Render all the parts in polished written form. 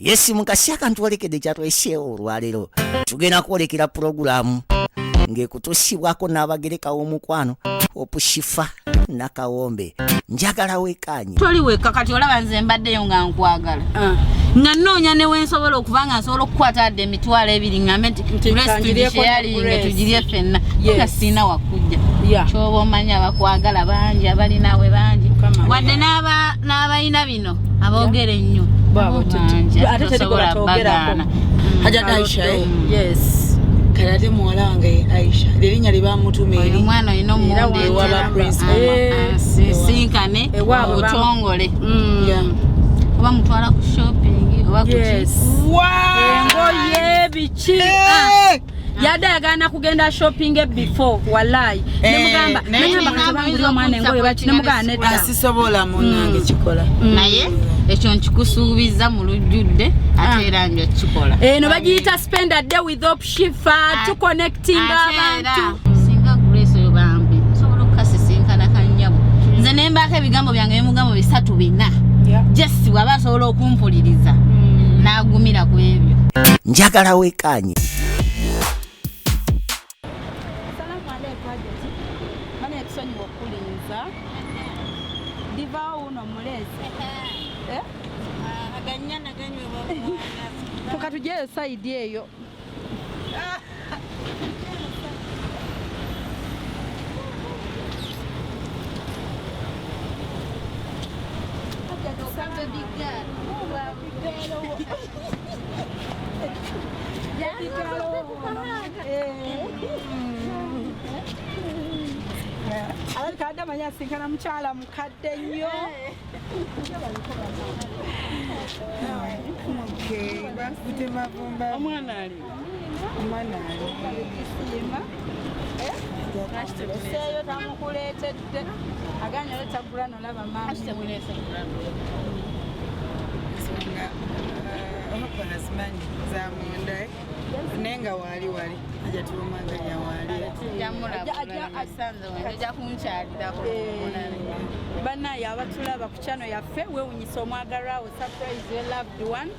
Yes, mukasi akantwolekedde kyatweseewo olwaleero, tugenda kwolekera pulogulaamu ng'ekutuusibwako n'abagereka w'omukwano Opushifa Nakawombe. Njagala wekaanye. Toli wekka. Kati olaba nze mbaddeyo nga nkwagala, nga nnoonya ne wensobola okuba nga nsobola okukwata adde 20,000, ngambe nti Nti kangireko ne tugisharinge, Grace. tugirye ffenna, nga sirina wakujja. Kyoba omanyi, abakwagala bangi, abalinawe bangi, Mukama. wadde n'abalina bino aboogera ennyo Baabo nabo bangi, ate teri tosobola gwe batoogerako. bagaana. Hajat Aisha, eh? Yes. Kale ate muwala wange Aisha, lerinnya lye bamutuma Oyo eri omwana olina Era ewaba Prince Omar. omundeetera sinkane Ewaabwe obutongole, oba mutwala ku shopping oba kuki. Engoye biki? Yadde ayagala kugenda shopping before, wallahi. Nemugamba, naye nemugamba nina kati bangulira omwana engoye baki, nemugamba nedda. Asisobola munange kikola. Naye ekyo nkikusuubiza mu lujjudde, ate era nja kukikola. Eno bagiyita Spend a Day with Opshifa, tuconnectinga Ate era abantu. Singa Grace oyo bambi nsobola okukasisinkana kannyabo, nze ne mbaako ebigambo byange ebimugambo bisatu bina, just bw'aba asobola okumpuliriza n'agumira ku ebyo. Njagala wekaanye. Salamu aleikum, Hajati. Bane tusonyiwa okulinza. Divaawo wuno muleese. Eh? Tukatugyeyo side eyo. Alabika adde amanyi asinkana mukyala mukadde nnyo. Bakute mavumba. Omwana ali? Omwana ali. Kisiima eseeyo tamukuleetedde, aganye oleeta gula nolaba maama. Ensonga oba azimanyi za munda, eh? Naye nga waali wali Hajati omwaganya waali. Jamulabulasanze kunkyalirako. Bannaye abatulaba ku channel yaffe, weewunyisa omwagalwawo, surprise your loved one.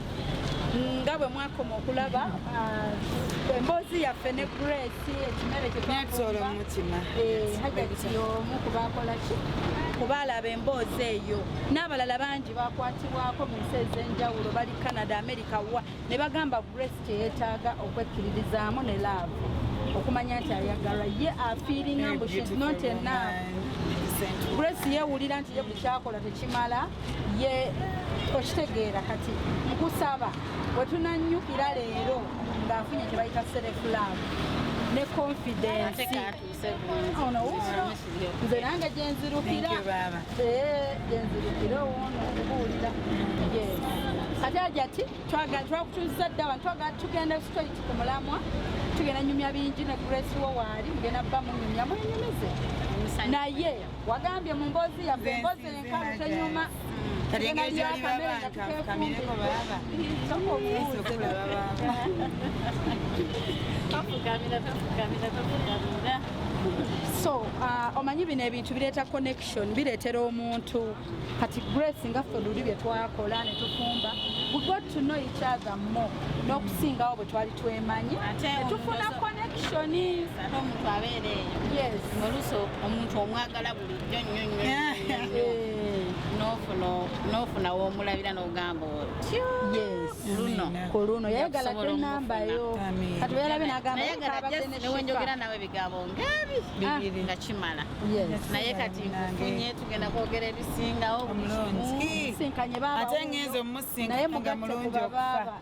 Nga bwe mwakoma okulaba emboozi yaffe ne Grace, ekimere kye Naye tusobola twafumba. omutima. Hajati omu kubakola ki kubaalaba emboozi eyo, n'abalala bangi bakwatibwako mu nsi ez'enjawulo, bali Canada, America, wa ne bagamba Grace kyeyeetaaga okwekkiririzaamu ne love, okumanya nti ayagalwa, ye afeelinga mbu she's not enough. Grace yeewulira nti ye buli kyakola tekimala ye, okitegeera? Kati nkusaba bwe tunannyukira leero ng'afunye kye bayita self love ne confidence. Ate katuuse bulungi. Ono wuuno, nze nange gyenzirukira. Thank you, baaba. Gyenzirukira owuno okubuulira. Yes. Kati Hajati twakutuuza dda wano, twagala tugenda straight ku mulamwa, tugenda nyumya bingi ne Grace wo waali, mugenda bba munyumya mwenyumize, naye wagambye mu mboozi yaffe, Nze emboozi nsinze enkalu Hajati. tenyuma. Kati Tugenda engeri lya gy'oli akamere baba nga nkafukamireko baaba. Sooka obuuze. Okulaba baaba. Tofukamira, tofukamira, tofukamira. So omanyi bino ebintu bireeta connection, bireetera omuntu. Kati Grace, nga ffe luli bye twakola ne tufumba, we got to know each other more n'okusingawo bwe twali twemanyi, Ate ne tufuna omuntu connection. Ate omuntu abeera eyo, oluusi omuntu omwagala bulijjo nnyo nnyo nnyo nnyo. N'ofuna w'omulabira n'ogamba otyo, luno Ku luno yayagala Nja kusobola tenamba yo. Amiina. Kati bwe yalabye n'agamba nayagala kabadde just ne newenjogera Shifa. nawe ebigambo ngebi Bibiri. nga kimala. Naye kati nkufunye, tugenda kwogera ebisingawo buli kimu. Omulungi. Sinkanye baaba Ate wuuyo. ngenze omusinga Naye nga mugatte ku mulungi okufa. babaaba,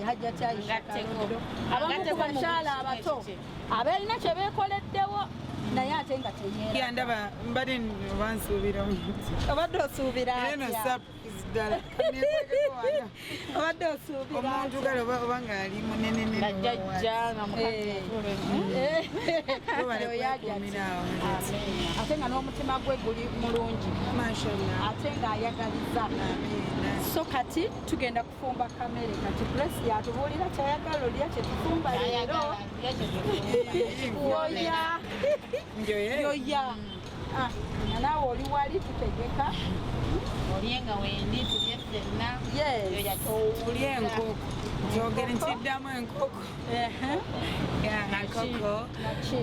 Hajjati Aisha Ngatteko. Kalodo, abamu ku Ngatteko mu bakyala buli kimu abato ekikye. abeerina kye beekoleddewo, naye ate nga teyeera. Ya, ndaba mbadde oba nsuubira omuntu. Obadde osuubira Era eno atya? surprise ddala. Nekwekeko wano. Obadde osuubira Omuntu kale oba ng'ali munene Nga jjajja nga mukazi. Webale Oyo Hajjati. kwekuumira awo. Ate nga n'omutima gwe guli mulungi, Mashallah. ate ng'ayagaliza. Amiina. So kati tugenda kufumba kamere. Kati Grace yatubuulira kyayagala olya kyetufumba leero. Yoya. Njoye. Yoya. Nga naawe oli wali tutegeka. Olye nga wendi tulye ffenna. Yes. Tulye enkoko. Njogere nkiddamu enkoko. Yeah, enkoko. Naki?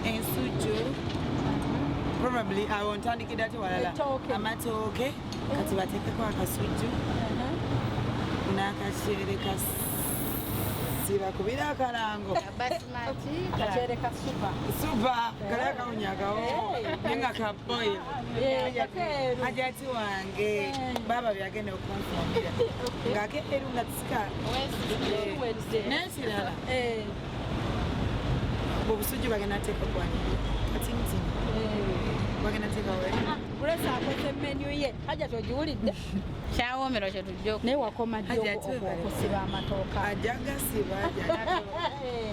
Ensujju. Probably awo ntandikidde ate walala. Ettooke. Amatooke kati bateekeko akasujju n'akaceere kasibakubira akalango. Basmati. Kaceere ka super. Supa kali akawunya akawo naye nga ka boil. Kakeeru. Hajati wange baaba byagenda okunfumbira nga keeru nga tisika. Kiwedde. N'ekirala obusujju bagenda teeka kwaniri katinitini bagenda teeka we. Grace akoze menu ye. Hajati ogiwulidde? Kyawoomerwa kye tujja Naye wakoma ddi Hajati webale. okusiba amatooka? Ajja gasiba ajja.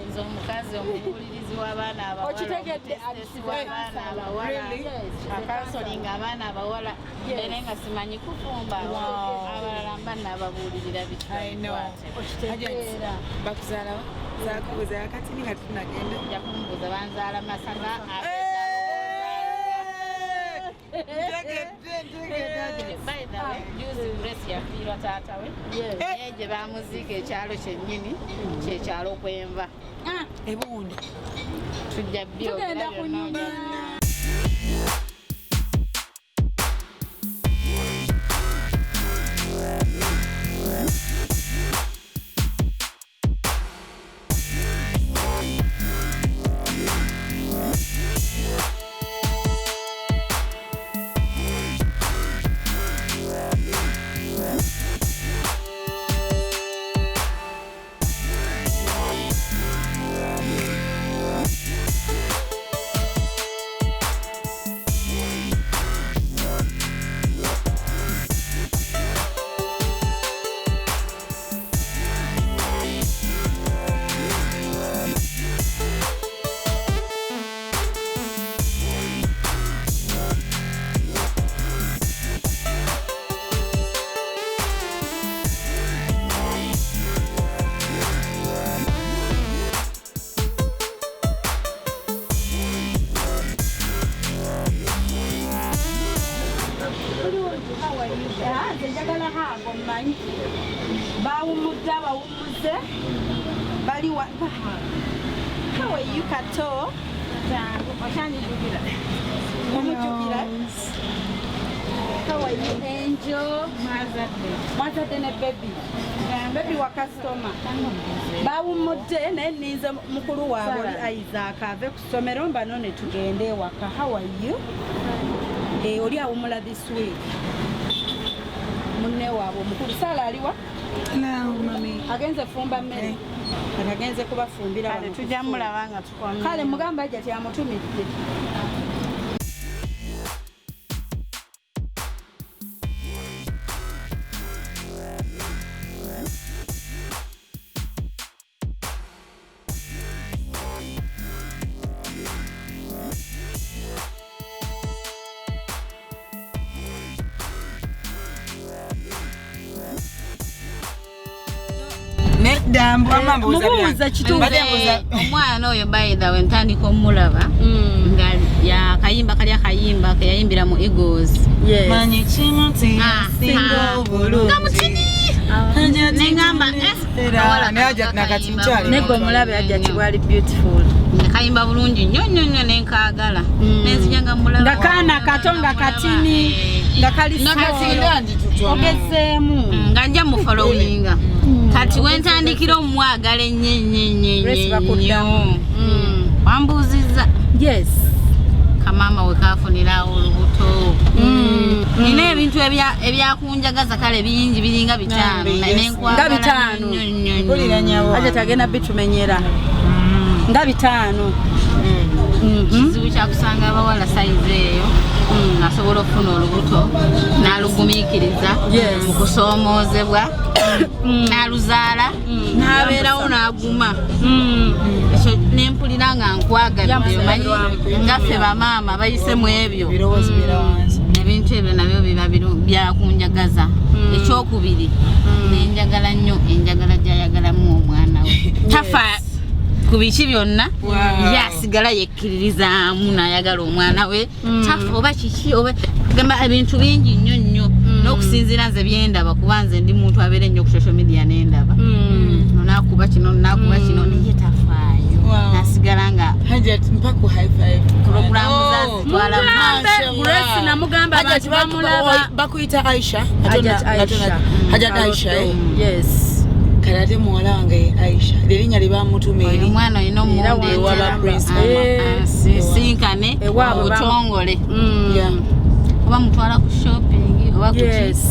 Nze omukazi omubuulirizi w'abaana abawala, Okitegedde, omutesitesi w'abaana abawala, Really? akansolinga abaana abawala, Yes. era nga simanyi kufumba, abalala mba naababuulirira biki I know. babikwate. Okitegeera. Bakuzaalawa zakubuza akatini nga tunagenda. Nja kumbuuza banzaala Masaka. Ntegedde ntegedde. By the way, juzi Grace yafiirwa taata we, Yes. naye gye bamuziika ekyalo kyennyini kyekyalo kwenva. Ebundi. Tujja byogera Tugenda byonna. kunyumya. Nze njagala haago mmanyi bawumudde abawummuze bali wa How are you, Kato? Okyanjijukira. Omujjukira? How are you, Angel? Mwazadde ne baby. Baby wa customer. Bawummudde naye nninze mukulu waabwe oli Isaac ave ku ssomero mbano ne tugende ewaka. How are you? Oli awummula this week. Munne waabwe omukulu Saala aliwa? Hello, mami. Agenze fumba mmere. Kati agenze kubafumbira Kale wano. tujja mulaba nga tukomye. Kale mugamba ajja tyamutumidde. Nedda mbwama mbuuza Mubuuza kituufu. Mbadde mbuuza. Omwana oyo by the way ntandika omulaba nga yakayimba kali akayimba keyayimbira mu Eagles. Yes. Manyi kimu nti Ah, singa ah. obulungi. Nga mutini. Nengamba Era, naye ajja nakati nkyali. Naye gwe omulabe ajja kibwali beautiful. Nga kayimba bulungi nnyo nnyo nnyo nenkaagala nenzija nga mulaba Nga kaana kato nga katini nga kali Nakati ndi tutono. ogezeemu. Nga nja mu followinga kati wentandikira omwagala ennyo ennyo ennyo Grace ennyo bakuddamu. Wambuuzizza Yes. Kamaama we kafunirawo olubuto. Nina ebintu ebyakunjagaza kale bingi biringa bitaano. Nambi, yes. Nenkwagala Nga bitaano. nnyo nnyo nnyo. Mpulira nyawo. Ajja tagenda bitumenyera. Nga bitaano. Kizibu kyakusanga abawala sayizi eyo asobola okufuna olubuto n'alugumiikiriza Yes. mu kusoomoozebwa n'aluzaala n'abeerawo n'aguma. Ekyo nempulira nga nkwagadde omanyi nga ffe bamaama bayise mu ebyo. Ebirowoozo bira wansi. Ebintu ebyo nabyo biba byakunjagaza. Ekyokubiri nenjagala nnyo enjagala gy'ayagalamu omwana we tafa ku biki byonna Wow. ye asigala yekkiriza. Yekkiririzaamu n'ayagala omwana we. Tafa oba kiki oba gamba ebintu bingi nnyo nnyo n'okusinziira nze byendaba, kuba nze ndi muntu abeera ennyo ku social media nendaba nakuba kino, nakuba kino, naye tafaayo. Nasigala nga Hajat, mpa ku high five. Puroguramu zazitwala. Mashallah. Grace namugamba Hajat, abantu bamulaba. Bakuyita Aisha. Hajat Aisha. Hajat Aisha, eh? Yes. Kale ate muwala wange ye Aisha, lerinnya lye bamutuma Oyo eri omwana olina Ewaba Prince Omar. omundeetasinkane Ewaabwe obutongole oba mutwala ku shopping oba ku ki. Yes.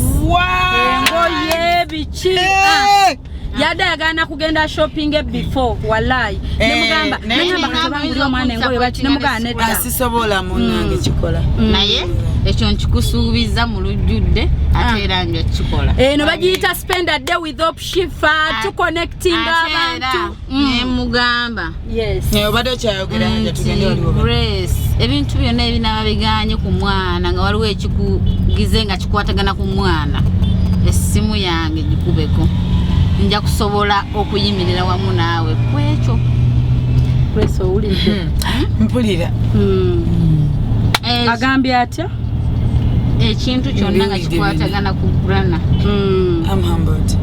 Engoye biki. Eh! Yadde ayagala kugenda shopping before, wallahi. Eh, Nemugamba, naye nemugamba nina kati bangulira omwana engoye baki, nemugamba nedda. Asisobola munange kikola. Naye ekyo nkikusuubiza mu lujjudde, ate era nja kukikola. Eno bagiyita spend a day with Hope Shifa, tuconnecting Ate era abantu. nemugamba Yes. Naye obadde okyayogera, Hajat, nti tugende waliwo. Grace, ebintu byonna ebinaaba biganye ku mwana, nga waliwo ekikugize nga kikwatagana ku mwana, essimu yange gikubeko, nja kusobola okuyimirira wamu naawe ku ekyo. Grace, owulidde? Mpulira. Agambye atya? Ekintu kyonna nga Mbiwulidde. kikwatagana ku grana. I'm humbled.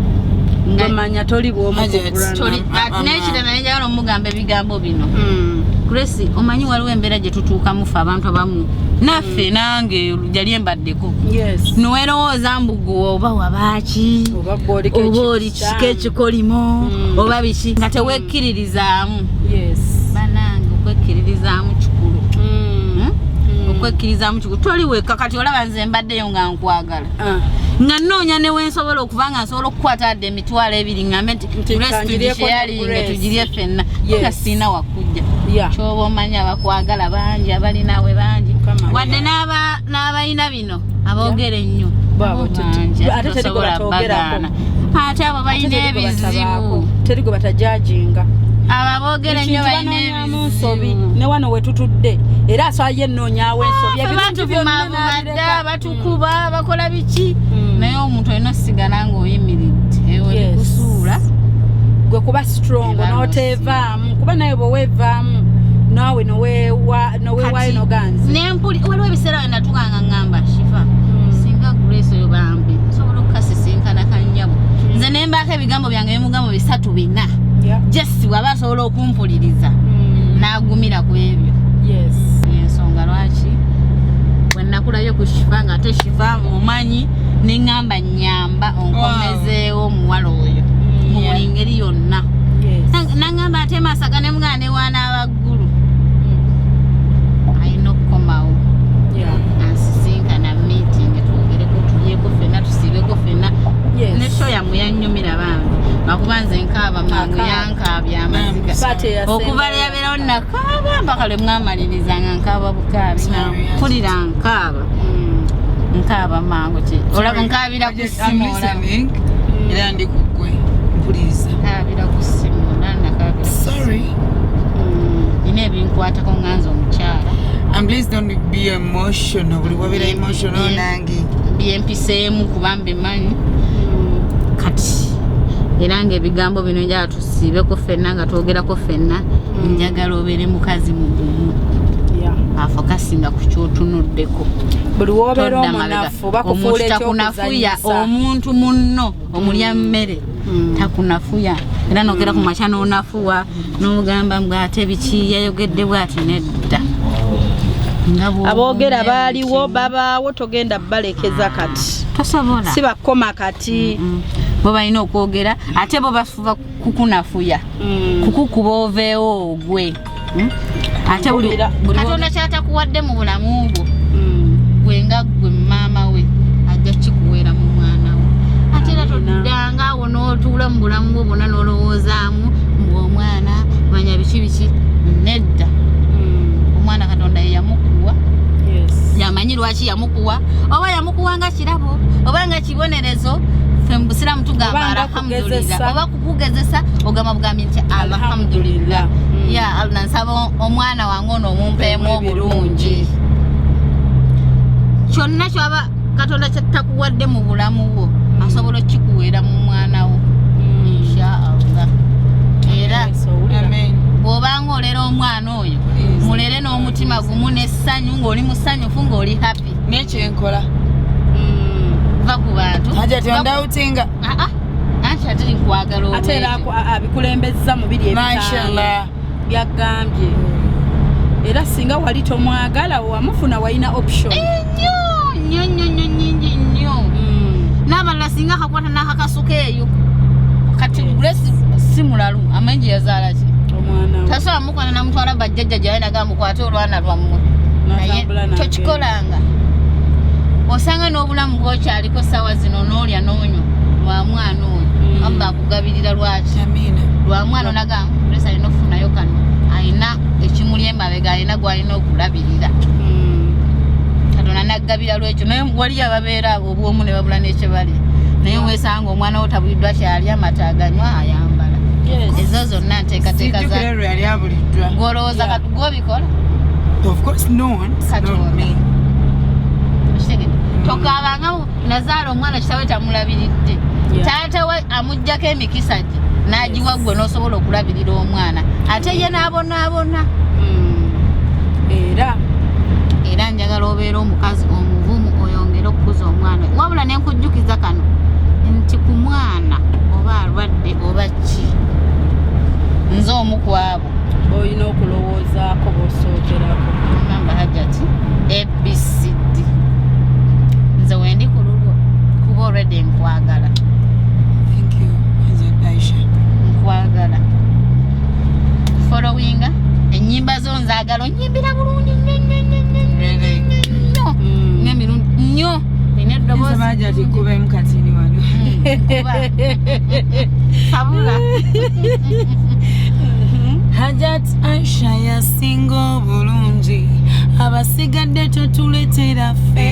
Nga Omanya toli bwomu ku Hajat, Grana. N'ekirala nenjagala omugamba ebigambo bino. Grace, omanyi waliwo embeera gye tutuukamu ffe abantu abamu, naffe nange yali embaddeko, niwerowooza mbu gwe oba wabaaki, Oba gwe oliko oba oli ekikyamu. kika ekikolimo oba biki, nga tewekkiririzaamu. Banange, okwekkiririzaamu kikulu. Okwekkiririzaamu kikulu, toli wekka. Kati olaba nze mbaddeyo nga nkwagala, nga nnoonya ne wensobola okuba nga nsobola okukwata adde 20,000 ngambe nti Nti Grace, kangiryeko ne tugisharinge, Grace. tugirye ffenna, nga sirina wakujja. Kyoba omanyi abakwagala bangi, abalinawe bangi, Mukama. wadde n'abalina bino aboogera ennyo Baabo abo bangi, ate ate teri gwe tosobola batoogerako. bagaana, ate abo balina ebizibu. Teri gwe batajajinga. Abo aboogera ennyo Ekintu balina banoonyaamu nsobi. ebizibu. Ne wano wetutudde era asobola ye nnoonyaawo ensobi. Ffe Ebirungi byonna batuvumavuma dda, n'abireka. batukuba, bakola biki, naye omuntu olina osigala ng'oyimiridde ewe bikusuula. Gwe kuba strong Eba n'oteevaamu, kuba naye bwe weevaamu naawe noweewaayo Kati, noganzi. Nempuli waliwo ebiseera we natuka nga ŋŋamba Shifa, singa Grace oyo bambi nsobola okukasisinkana kannyabo, nze nembaako ebigambo byange ebimugambo bisatu bina, just bw'aba asobola okumpuliriza n'agumira ku ebyo. Ensonga lwaki bwe nakulayo ku Shifa, nga ate Shifa mumanyi, neŋŋamba nyamba onkomezeewo omuwala oyo mu buli ngeri yonna. Naŋŋamba ate Masaka, nemugana newaana abaggulu alina okukomawo ansisinkana, meeting, twogereko, tulyeko ffenna, tusiibeko ffenna. Ne show yammwe yannyumira bambi, lwakuba nze nkaaba mangu. Akaaba. Yankaabya amaziga. Party eyasembayo. Okuva lwe yabeerawo nakaaba mpaka lwe mwamaliriza nga nkaaba bukaabi, nga mpulira nkaaba, nkaaba mangu. Ki olaba nkaabira ku I'm ssimu, olaba listening. Era ndi ku ggwe, mpuliriza. Nkaabira ku ssimu, nakaabira ku ssimu. Sorry. Nina ebinkwatako nga nze omukyala. And please don't be emotional. Buli wabeera emotional nange. Byempiseemu kuba mbimanyi kati, era nga ebigambo bino njagala tusiibeko ffenna nga twogerako ffenna. Njagala obeere mukazi mugumu, afokasinga ku kyotunuddeko. Buli wobeera Todda mabega. omunafu bakufuula Omuntu takunafuya. ekyokuzanyisa. Omuntu munno omulya mmere takunafuya, era nogera ku makya n'onafuwa n'ogamba mbw ate biki yayogedde bwati, nedda. Nga Aboogera bw'ogumya baaliwo, buli babaawo, togenda balekeza kati. kimu. Tosobola. Si bakoma kati. Bo balina okwogera, ate bo bafuba kukunafuya, kukukuba oveewo ogwe. Ate buli Katonda kyatakuwadde mu bulamu bwo, gwe nga gwe maama we ajja kikuweera mu mwana we. Ate era toddanga awo n'otuula mu bulamu bwo bwonna n'olowoozaamu mbu omwana manya biki biki, nedda. Omwana Katonda ye yamukuwa, yamanyi lwaki yamukuwa, oba yamukuwa nga kirabo oba nga kibonerezo. Ffe mu busiraamu tugamba Oba nga alhamdulillah. kugezesa. Oba kukugezesa, ogamba bugambi nti alhamdulillah, ya Allah, nsaba omwana wange ono omumpeemu obulungi. Kyonna kyaba Katonda kyatakuwadde mu bulamu bwo asobola okikuweera mu mwana wo, insha Allah. Era Amen. bw'obanga olera omwana oyo, mulere. Ng'oli musanyufu, ng'oli happy. Nekyenkola. Va ku bantu. Hajati, Va ku- ondawutinga. Ah, ah. Anti ate nkwagala Ate era obwekyo. abikulembezza mu biri 5 Mashallah. Byagambye era singa wali tomwagala, wamufuna, walina option. Nnyo nnyo nnyo nnyo, nnyingi nnyo. N'abalala singa akakwata n'akakasuka eyo. Kati Grace si mulalu, amanyi gye yazaala ki. Omwana we. Tasobola mukwana namutwala bajjajja gyawe naga mukwate olwana lwammwe, naye N'atambula n'agenda. tokikolanga. Osanga n'obulamu bwokyaliko saawa zino, n'olya n'onywa lwa mwana oyo. Allah akugabirira lwaki? Amina. Lwa mwana onaga Grace alina okufunayo kano, alina ekimuli emabega, alina gwalina okulabirira. Katonda naggabira lwekyo, naye waliyo ababeera obwomu ne babula n'ekyebalya, naye wesanga omwana wo tabuliddwa kyalya, amata aganywa, ayambala. Ezo zonna nteekateeka Sijjukira za lwe yali abuliddwa. Gwolowooza kati gwobikola? Of course not. Katonda. Not me. Okitegedde? Tokaabanga nazaala omwana kitawe tamulabiridde. Taata we amugjako emikisa gye n'agiwa gwe n'osobola okulabirira omwana, ate ye n'abonaabona. Era Era njagala obeera omukazi omuvumu, oyongere okukuza omwana. Wabula nenkujjukiza kano nti ku mwana oba alwadde oba ki, nze omu ku abo olina okulowoozaako bw'osookerako. Gamba Hajati ABCD, nze wendi ku lulwo kuba already nkwagala. Thank you, Hajat Aisha. Nkwagala, followinga ennyimba zo, nzaagala onyimbira bulungi nnyo nnyo nnyo nnyo. Really? Nnyo nnyo emirundi nnyo, olina eddoboozi. Nsaba Hajati kubemu katini wano. Kuba sabula. Hajat Aisha yasinga obulungi, abasigadde totuletera ffe.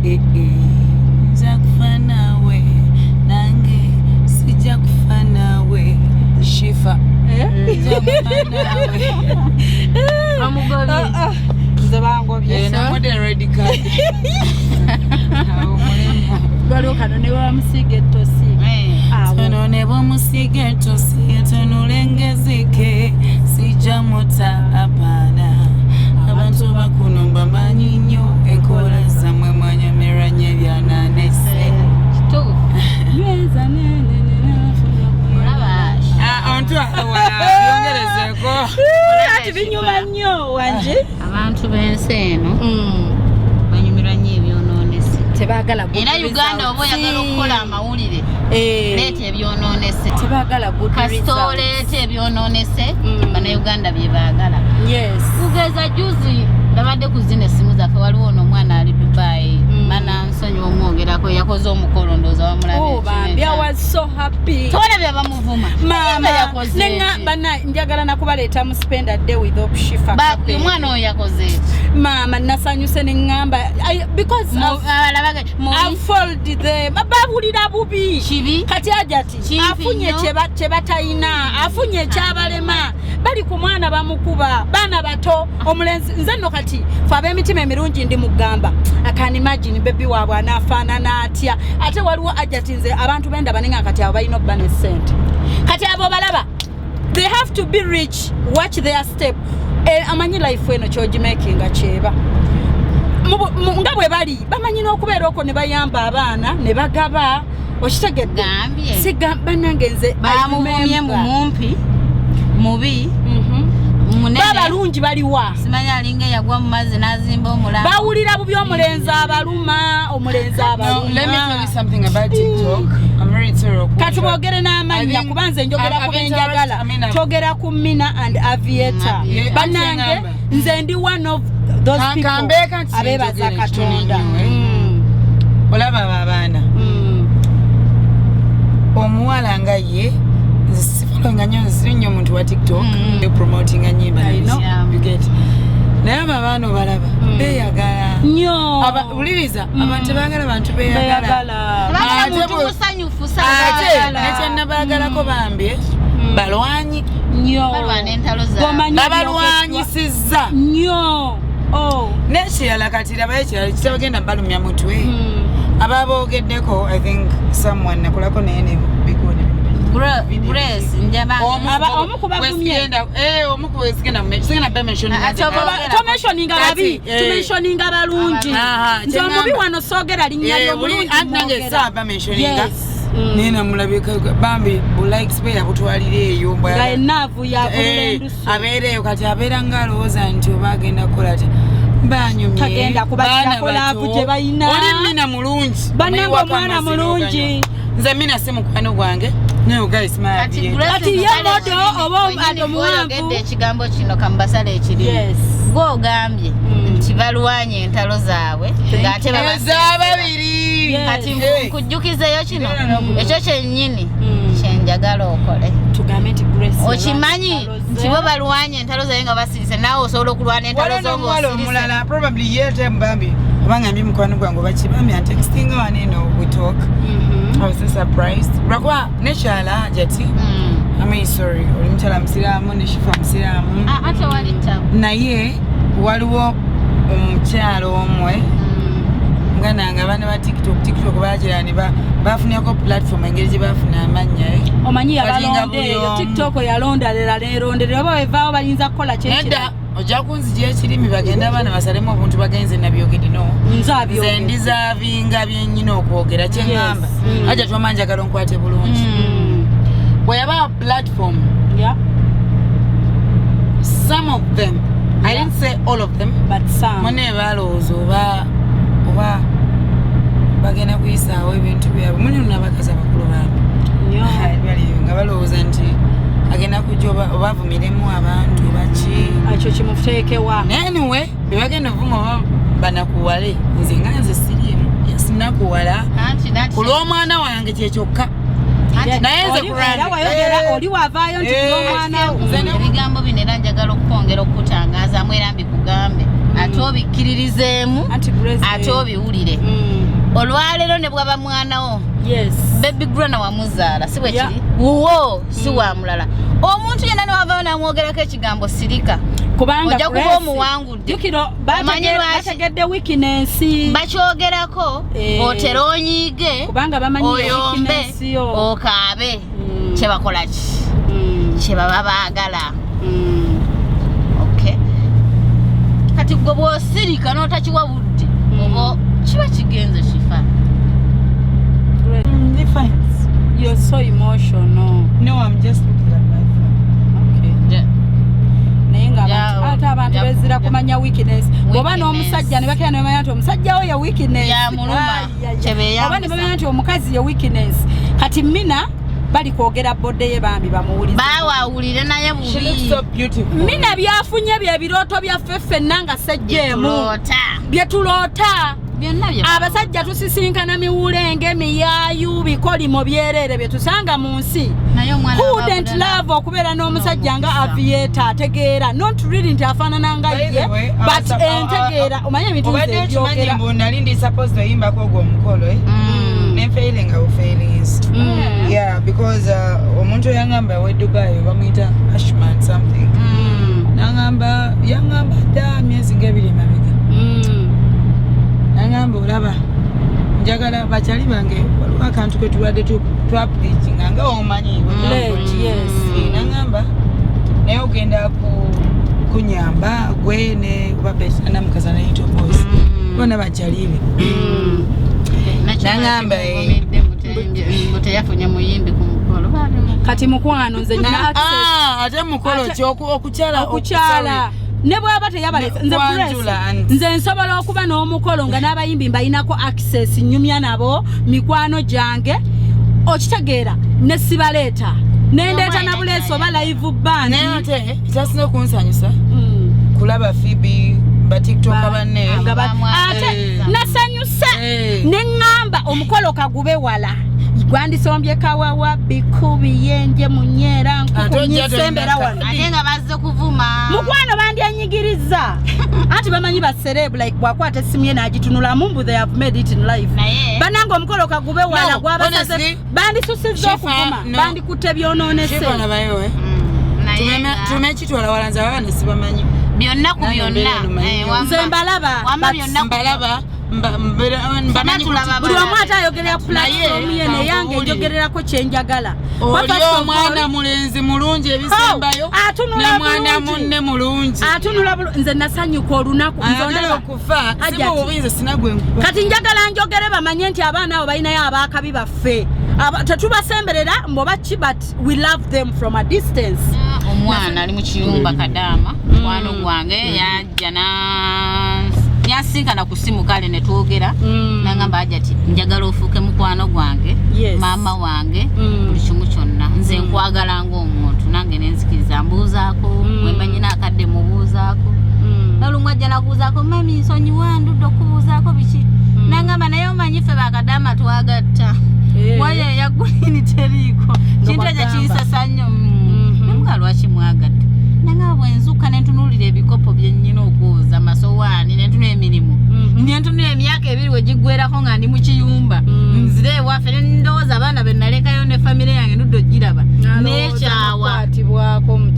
Eh, eh, nja kufa naawe, nange sijja kufa naawe. Shifa, nja kufa naawe. Omugobye. Nze bangobye. Eh, namudde red card. Awo mulimu. Waliwo kano ne bamusiiga ettosi. Awo. Tono ne bwomusiiga ettosi, etonulengezeke, sijja muta abaana. Abantu bakuno mbamanyi nnyo, enkola zammwe mwanyumirwa nnyo ebyananese. Kituufu. Nyweza nene nene. Olaba? Ontwala wala, byongerezeeko. Ati binyuma nnyo wangi. Abantu b'ensi eno banyumirwa nnyo ebyonoonese. Tebaagala good Era Uganda oba oyagala results. okukola amawulire, leeta ebyonoonese. Tebaagala good Kasita results. oleeta ebyonoonese, bannayuganda bye baagala. Kugeza juzi ndabadde ku zino essimu zaffe, waliwo ono omwana ali Dubai. Mana nsonyiwa omwogerako, yakoze omukolo, ndowooza wamulaba. Oh, bambi, I was so happy. Tewalabye bamuvuma? Mama, Yakoze nenga eki? bana njagala nakubaleeta mu spend a day with Opshifa. Omwana oyo yakoze eki? Maama, nasanyuse neŋŋamba because I've followed them. Bawulira bubi. Kibi. Kati Ajati Kimpi afunye nnyo. kye batalina, afunye ekyabalema. Bali ku mwana bamukuba, baana bato, omulenzi. Nze nno kati fe ab'emitima emirungi ndi mugamba, I can imagine baby waabwe anaafaanana atya. Ate waliwo Ajati, nze abantu bendaba nenga kati abo balina okuba ne ssente. Kati abo balaba they have to be rich. Watch their step. Amanyi life eno kyogimakinga kyeba nga bwe bali bamanyi n'okubeera okwo ne bayamba abaana ne bagaba, okitegedde? Gambye. Bannange nze I Bamuvumye remember. Mumumpi mubi, munene. Babalungi baliwa? Simanyi alinga eyagwa mu mazzi n'azimba omulambo. Bawulira bubi, omulenzi abaluma, omulenzi No, let me tell you abaluma. something about TikTok. I'm really sorry. Kati boogere n'amannya, kuba nze njogera ku benjagala. Twogera ku Mina and Aviator. Yeah, Bannange, ate ngamba. nze ndi one of those people Kambeeka nti abeebaza njogere Katonda. ekitono nnyo, eh. Olaba abo abaana, omuwala nga ye, nze sifollowinga nnyo, nze nnyo omuntu wa TikTok promotinga nyimba. I know. You get? Naye abo abaana obalaba beeyagala. Nnyo. Wuliriza, abantu tebaagala bantu beeyagala. Beeyagala. Bagala Ate muntu musanyufu. Ate Saagala. nekyenabaagalako bambi, balwanyi. Nnyo. Balwana entalo zaabwe. Gomanyi. Babalwanyisizza. Nnyo. Oh. N'ekirala kati rabayo ekirala kitabagenda balumya mutwe, ababoogeddeko, I think someone nakolako naye ne bigoni. Grace njaba Omu ku bagumye. Omu ku wesigenda sigenda be mentioning. Ah, Tomentioninga babi, tumentioninga balungi. Nze omubi wano soogera linnya ly'omulungi. Nange Mwogera. saaba mentioninga. Yes. Naye namulabika bambi bu likes bwe yabutwalira eyo mbwa- Nga enaavu yavulula endusu. Abeera eyo kati abeera nga alowooza nti oba agenda kukola ati banyumye. Tagenda kubagirako Baana love bato. gye balina. Oli Mina mulungi. Bannange Omuyiwako omwana amazzi mulungi. n'oganywa. Nze Mina si mukwano gwange naye guys my Kati dear. Grace Kati ye Mutale modo oba wenyini ate omuwanvu? gw'oyogedde ekigambo kino kamubasale ekirimu. Yes. Gw'ogambye nti balwanye entalo zaabwe ng'ate Ez'ababiri. Yes. Kati nkujjukizeeyo kino ekyo kyennyini Mm. kyenjagala okole. Tugambe nti Grace Okimanyi yalwanye entalo nti ze. bo balwanye entalo zaabwe nga basirise, naawe osobola okulwana entalo Waliwo zo n'omuwala ng'osirise. omulala probably ye te bambi obanga ndi mukwano gwange oba kibambi antextinga wano eno we talk. I was so surprised lwakuba nekyala jati. I mean, sorry, oli mukyala musiraamu ne Shifa musiraamu. Ah, ate wali ttabu. Naye waliwo omukyala omwe nga nange abaana ba TikTok bagira ne bafunako platform engeri gye bafuna amannya, eh. Omanyi Kati nga yabalonda buli eyo omu. TikTok yalonda lerondera oba wevaawo bayinza kukola Nedda, kyekira. ojja kunzija ekirimi bagende abaana basalemu obuntu bagenze nabyogedde no. Nze Nze abyogera. ndizavinga byennyina okwogera kyeŋŋamba. Yes. Ajja twama njagala onkwate bulungi. Bwe yaba platform, some of them, I didn't say all of them, But some. mune balowooza oba bagenda kuyisaawo ebintu byabwe mulimu n'abakazi abakulu bambi. Nnyo. Baliyo nga balowooza nti agenda kujja oba avumiremu abantu baki. Ekyo kimuteekewa. Naye anyway bebagenda ovuma oba banakuwale nze nga nze siriemu sinakuwala Anti ku lw'omwana wange kyekyokka. Anti Naye nze Oli- ku lwange, era wayogera oli wavaayo nti omwana wo. Ebigambo bino era njagala okukwongera okukutangaazamu era mbikugambe ate obikkiririzeemu Anti Grace, ate obiwulire. Olwaleero ne bwaba mwana wo, Yes. baby grana wamuzaala si bwe kiri wuwo si wa mulala omuntu yenna newavaayo namwogerako ekigambo sirika. Kubanga Ojja kuba Grace, omuwangudde. jjukira Omanyi lwaki? bategedde weakness. Bakyogerako otere onyiige Kubanga bamanyi oyombe weakness yo. okaabe kyebakola ki kyebaba baagala. Okay. Kati gwe bw'osirika n'otakiwa budde oba kiba kigenze kifa. Grace, Ndi fine. you're so emotional. No, I'm just looking at my phone. Okay. Naye nga ate abantu bezira kumanya weakness bw'oba Weakness. n'omusajja ne bakera ne bamanya nti omusajja we ye weakness. Yamuluma, Ai, ai, ai. kyebeeyambisa. Oba ne bamanya nti omukazi ye weakness. Kati Mina bali kwogera bodde ye bambi bamuwulize. Baawawulire naye She looks bubi. so beautiful. Mina byafunye bye birooto byaffe ffenna nga sejjeemu Tuloota. bye tuloota. Byonna bye Abasajja tusisinkana miwulenge miyaayu bikolimo byereere bye tusanga mu nsi. Naye omwana Who wouldn't ababulala. love okubeera n'omusajja nga N'omukisa. Aviator ategeera, not really nti afaanana nga By the ye, way, but entegeera omanye ebintu nze obadde okimanyi ebyogera. mbu nali ndi supposed oyimbako ogwo omukolo, eh? Ne failing awo failings. Yeah, because omuntu oyangamba we Dubai bamuyita Ashman something. Nangamba yangamba dda myezi ng'ebiri emabega. Nangamba olaba njagala bakyali bange waliwo akantu ke tubadde twapledginga nga omanyi. Pledge, yes. Nangamba naye ogenda kunyamba gwe ne babetanamukaza nayita boys bona bakyali be. Nangamba, Mbu teyafunye muyimbi ku mukolo. Kati mukwano nze nina access. Ah, ate mukolo ki okukyala Okukyala ne bwaba teyabalese nze Kwanjula Grace, nze nsobola okuba n'omukolo nga n'abayimbi mbayinako access nyumya nabo mikwano gyange okitegeera ne sibaleeta nendeeta Omwana na buleesi oba live band. Naye ate ekyasinga okunsanyusa kulaba Phoebe batiktoka banne. Nga Bamwagala. ate nasanyuse Eh. ne ŋŋamba omukolo kagube wala gwandisombye kawawa bikubiyenje munyeera Ate ojja nkukunyisembera tolina wano. Ate nga bazze kuvuma. Mukwano bandyenyigiriza anti bamanyi baserebu like bwakwata essimu ye n'agitunulamu mbu they have made it in life. Naye Banange omukolo kagube wala No, gwabasaze honestly, bandisusiza Shifa, okuvuma no. bandikutte byonoonese. Shifa labayo, eh? Naye nga- Tumekitwala wala nze abaana sibamanyi. Byonna ku Nange byonna mbeera eno manyi. wamma. Nze mbalaba Wamma but byonna ku mbalaba. mbamanyi tulaba Buli omu ate ayogerera platform ye, neyange kankubuulire. njogererako kyenjagala. Oli omwana mulenzi mulungi ebisembayo, Oh, atunula ne mwana bulungi. munne mulungi. Atunula nze nasanyuka olunaku nze Ayagala ondaba. okufa. Hajati. Simububi, nze sina gwe nkuba. Kati njagala njogere bamanye nti abaana abo balinayo abaakabi baffe. Tetubasemberera mboba ki, but we love them from a distance. Omwana ali mu kiyumba kadaama, mukwano gwange yajja yansinkana ku simu, kale ne twogera, nangamba, "Hajati, njagala ofuuke mukwano gwange, maama wange, buli kimu kyonna. Nze nkwagala ng'omuntu." Nange nenzikiriza, mbuuzaako wemba nyina akadde, mubuuzaako. Olumu ajja nakubuuzaako, "Mami, nsonyiwa, ndudde okubuuzaako biki." Nangamba, "Naye omanyi ffe bakadaama twagatta waya eya green teriiko." Kintu ekyo Bagamba. kinsesa nnyo. Namuga, "Lwaki mwagadde?" Nangamba, "Bwenzuuka nentunuulira ebikopo byennyina okwoza, amasowaani, nentunula emirimu, nentunula emyaka 2 we giggwerako nga ndi mu kiyumba, nzire ewaffe nendowooza abaana be nalekayo ne famire yange, nudde ogiraba nekyawa."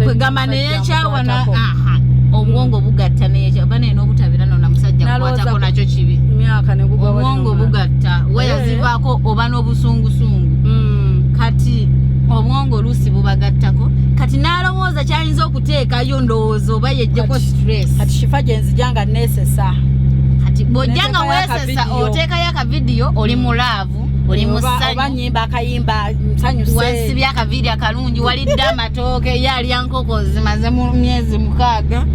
Kwegamba neyekyawa aha, obwongo bugatta neyekyawa bane n'obutabeera no na musajja kukwatako nakyo kibi. Myaka negugwa. Obwongo bugatta waya zivaako oba n'obusungusungu. Kati obwongo oluusi bubagattako, kati n'alowooza kyayinza okuteekayo, ndowooza oba yejjeko stress. Kati Shifa gye nzija nga neesesa. Kati bw'ojja nga Neteekayo weesesa, akavidiyo. oteekayo akavidiyo, oli mu love, oli mu Oba ssanyu. Nyimba akayimba nsanyuse. Wasibye akaviiri akalungi, walidde amatooke, ye alya nkoko zimaze mu myezi 6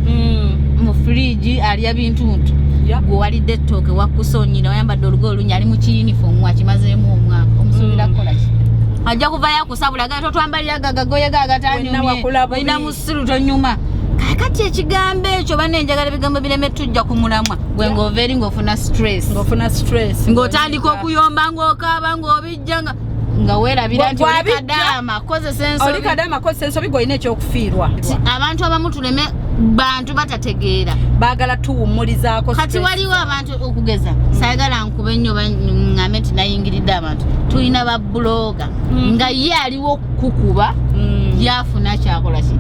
mu fridge, alya bintuntu. Gwe walidde ettooke, wakkusonyira, wayambadde olugoye olunya, ali mu kiyunifoomu akimazeemu omwaka, omusuubira kukola ki? Ajja kuvayo akusabula ga totwambalira gagagoye Wenna gagatanyumye. wakula bubi. Olina musiru, tonyuma. Kakati ekigambo ekyo, banenjagala ebigambo bireme tujja ku mulamwa. Gwe ng'ova eri ng'ofuna stress, Ng'ofuna stress, ng'otandika okuyomba, ng'okaaba, ng'obijja nga weerabira nti oli Bw'abijja- kadaama, kozesa Oli ensobi. kadaama, kozesa ensobi, gweolina ekyokufiirwa. Ti abantu abamu tuleme bantu batategeera. Baagala tuwummulizaako Kati stress. waliwo abantu, okugeza, saagala nkube nnyo ŋŋambe nti nayingiridde abantu, tulina ba blogger nga ye aliwo kukuba, yafuna kyakola ki.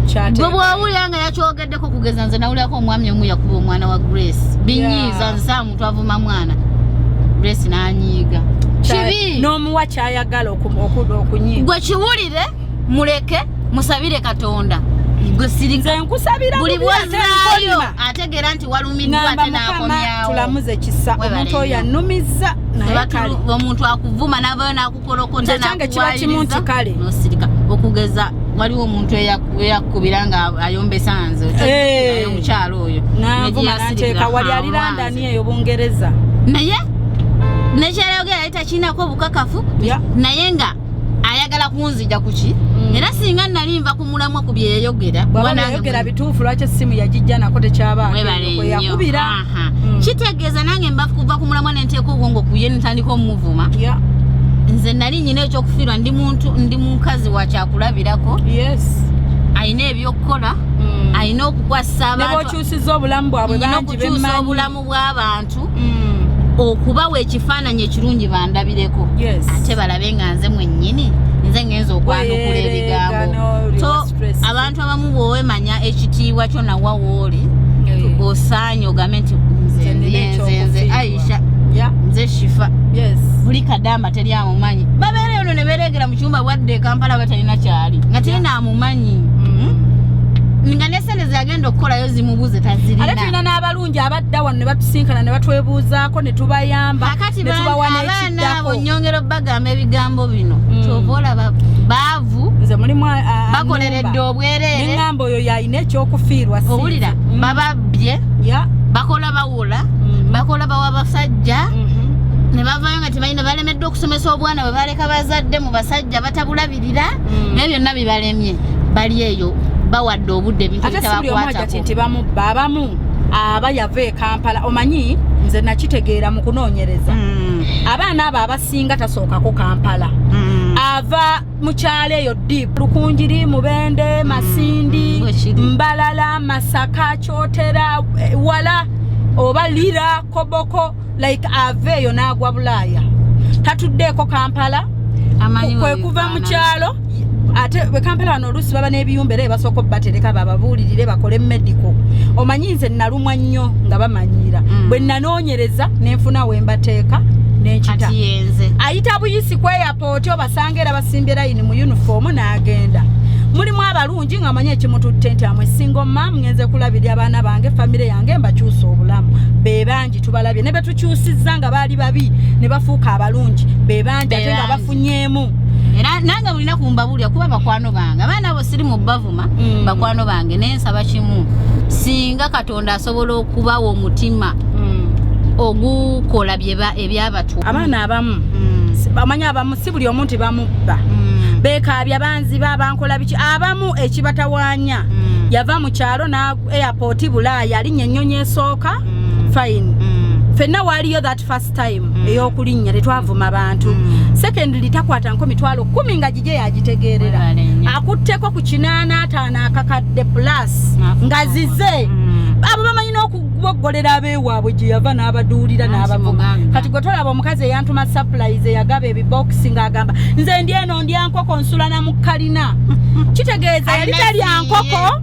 Kyateeka. Gwe bw'owulira nga yakyogeddeko, kugeza nze nawulirako omwami omu yakuba omwana wa Grace, binyiiza. Nze saa muntu avuma mwana Grace n'anyiiga, kibi. N'omuwa kyayagala okunyiiga. Gwe kiwulire, muleke, musabire Katonda, gwe sirika. Nze nkusabira Buli bubi ate bwozaayo nkolima. ategeera nti walumiddwa, Ŋŋamba, ate Mukama, n'akomyawo. tulamuze kisa. Webale Omuntu oyo nnyo. annumizza, naye kale. Omuntu akuvuma navayo nakukolokota, Nze kyange kiba kimu nti kale. nosirika. Okugeza waliwo omuntu eyakubira nga ayombesa nze, omukyalo oyo Nanvuma nanteeka wali ali London eyo Bungereza. Naye nekyayogera yali takirinako obukakafu, naye nga ayagala kunzija kuki. Era singa nali nva ku mulamwa ku byeyayogera, Bwaba yayogera bituufu, lwaki essimu yagijja nako tekyabaako Webale kwe nnyo. yakubira? Aha. Kitegeeza nange mba kuva ku mulamwa nenteeka obwongo ku ye, ntandika omuvuma. Nze nali nyina ekyokufiirwa, ndi muntu, ndi mukazi wa kyakulabirako, alina ebyokukola, alina okukwasa Ne abantu. bw'okyusiza obulamu bwabwe, Nina bangi okukyusa bemmanyi. obulamu bw'abantu, okubawa ekifaananyi ekirungi bandabireko, ate balabe nga nze mwennyini nze ngenza okwanukula Weyereega ebigambo. n'oli So wa stress. abantu abamu bw'owemanya ekitiibwa kyo nawa wooli, osaanye ogambe nti nze Nze nina nze nze nze ekyokufiirwa. Aisha, nze Shifa, buli kadaama teri amumanyi, babeereyo no ne beeregera mu kyumba, bwadde e Kampala batalina kyali nga terina amumanyi, nga ne sente zeyagenda okukolayo zimubuze, Ate tulina tazirina. n'abalungi abadda wano ne batusinkana ne batwebuuzaako ne tubayamba Kakati ne tubawa abaana abo n'ekiddako. Nyongera obbagamba ebigambo bino, kyova olaba baavu, Nze mulimu bakoleredde obwereere. Neŋŋamba oyo yalina ekyokufiirwa, si nze. Owulira? Bababbye, bakola bawola, bakola bawa basajja, ne bavayo nga tebalina, balemeddwa okusomesa obwana bwe baleka bazadde mu basajja batabulabirira, naye byonna bibalemye, bali eyo bawadde obudde ebintu Ate si buli omu ajja ti bitabakwatako. nti bamubba. Abamu aba yava e Kampala, omanyi nze nakitegeera mu kunoonyereza, abaana abo abasinga tasookako Kampala, ava mu kyalo eyo deep, Lukunjiri, Mubende, Masindi, Bwekiri. Mbalala, Masaka, Kyotera, wala oba Lira, Koboko, like ava eyo n'agwa Bulaaya, tatuddeeko Kampala. Amanyi Kwe kuva mu webifaanana. kyalo. Ate bwe Kampala wano oluusi baba n'ebiyumba era ebasooka obatereka bababuulirire bakole medical. Omanyi nze nalumwa nnyo nga bamanyiira. Bwe nanoonyereza nenfuna we mbateeka nenkita. Kati yenze Ayita buyisi ku airport, obasanga era basimbye layini mu uniform n'agenda. Mulimu abalungi nga manyi ekimututte nti amwe single mum, ngenze kulabirira abaana bange, famire yange, mbakyusa obulamu. Be bangi tubalabye ne betukyusizza nga baali babi ne bafuuka abalungi, be bangi ate nga Be bangi. bafunyeemu. Era nange bulina kumbabulya kuba bakwano bange, abaana abo siri mu bavuma. Bakwano bange, naye nsaba kimu, singa Katonda asobola okubawa omutima ogukola ebyabatu. Abaana abamu bamanyi, abamu si buli omu nti bamubba, bekaabya banziba bankola biki. Abamu ekibatawaanya, yava mu kyalo na airport Bulaaya, alinnya ennyonyi esooka, fine. Ffenna waaliyo that first time ey'okulinnya, tetwavuma bantu. Secondly, takwata nko 100,000 nga gije yagitegeerera. Webale nnyo. Akutteko ku 85 akakadde plus N'afuka. nga zize. Abo bamanyi n'okuboggolera abeewaabwe gye yava n'abaduulira Anti n'abavuma. mugagga. Kati gwe tolaba omukazi eyantuma surprise, eyagaba ebibokisi ng'agamba nze ndi eno ndya nkoko nsula na mu kalina, kitegeeza yali Alina talya siye. nkoko,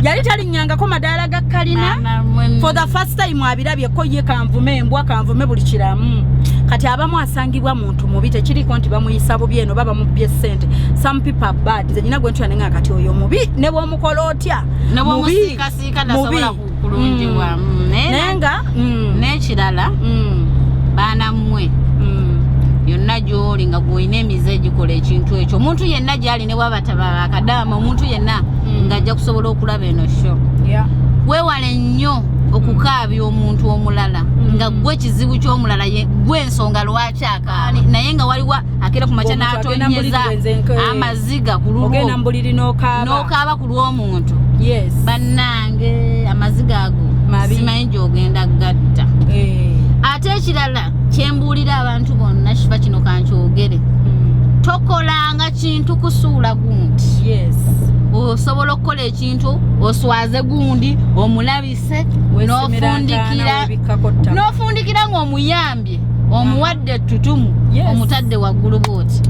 yali talinnyangako madaala ga kalina. For the first time abirabyeko ye, kanvume embwa, kanvume buli kiramu. Kati abamu asangibwa muntu mubi, tekiriko nti bamuyisa bubi eno baba mubbye ssente. Some people are bad. Nze nyina gwe ntula nenga kati oyo mubi, ne bw'omukola otya ne mubi, bwomusiikasiika nasobola mubi. kulungibwa. Naye nga N'ekirala, baana mmwe, yonna gy'oli nga gw'olina emize egikola ekintu ekyo, omuntu yenna gy'ali ne bwaba tababa akadaama, omuntu yenna ng'ajja kusobola okulaba eno show, weewale nnyo okukaabya omuntu omulala nga gwe kizibu ky'omulala, gwe ensonga lwaki akaaba, naye nga waliwo akera ku makya Omuntu agenda n'atonyeza mu buliri bwe nze amaziga ku ogenda lulwo mu buliri n'okaaba. N'okaaba ku lw'omuntu. Bannange, amaziga ago Mabi. simanyi gy'ogenda gatta. Ate ekirala kyembuulira abantu bonna, kifa kino kankyogere, tokolanga kintu kusuula gundi. Osobola okukola ekintu oswaze gundi, omulabise, Weesimira ntaana, n'ofundikira weebikkako ttaka. N'ofundikira ng'omuyambye, omuwadde ettutumu, omutadde waggulu bwoti,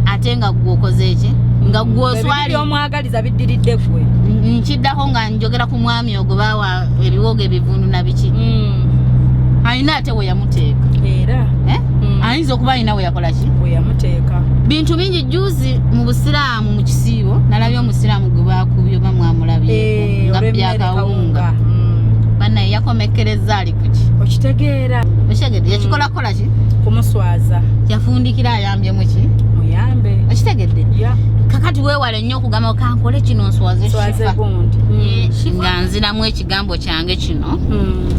ate nga gwe okoze eki, nga gwe Ebibi oswali. by'omwagaliza biddiridde gwe. Nkiddako nga njogera ku mwami ogwo bawa ebiwogo ebivundu na biki, alina ate we yamuteeka. Era Eh? Ayinza okuba alina we yakola ki, we yamuteeka. Bintu bingi. Juzi mu busiraamu, mu kisiibo, nalabye omusiraamu gwe bakubye, oba mwamulabyeko, nga olw'emmere. byakawunga. Kawunga. Bannaye, yakomekkereza ali kuki? Okitegeera. Okitegedde? Yakikola kukola ki? Kumuswaza. Yafundikira ayambye muki? Muyambe. Okitegedde? Ya. Kakati weewale nnyo okugamba kankole kino nswaze Swaze Shifa. gundi. Nga nziramu ekigambo kyange kino,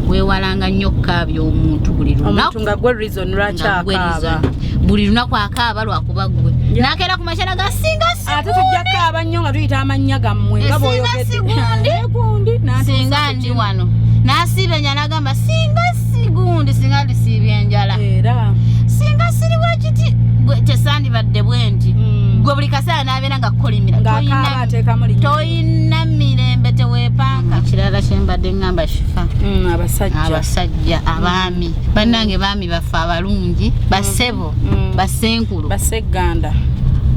weewalanga nnyo okukaabya omuntu buli Omuntu lunaku nga gwe reason lwaki nga gwe akaaba. reason. Buli lunaku akaaba lwakuba gwe. Nakeera ku makyala ga singa Ate tujja kukaaba nnyo nga tuyita amannya gammwe nga Singa bw'oyogedde. si gundi. Gundi n'antuusa Singa ku ndi kino. wano n'asiiba enjala, n'agamba singa si gundi, singa ndisiibye enjala, Era singa siri bwekiti tesandibadde bwe nti. Gwe buli kaseera n'abeera nga kukolimira. Ng'akaaba ateekamu linnya. Toyina mirembe, teweepanka. Ekirala kyembadde ngamba Shifa, Abasajja. Abasajja abaami, bannange, baami baffe abalungi, basebo, basenkulu, Basegganda.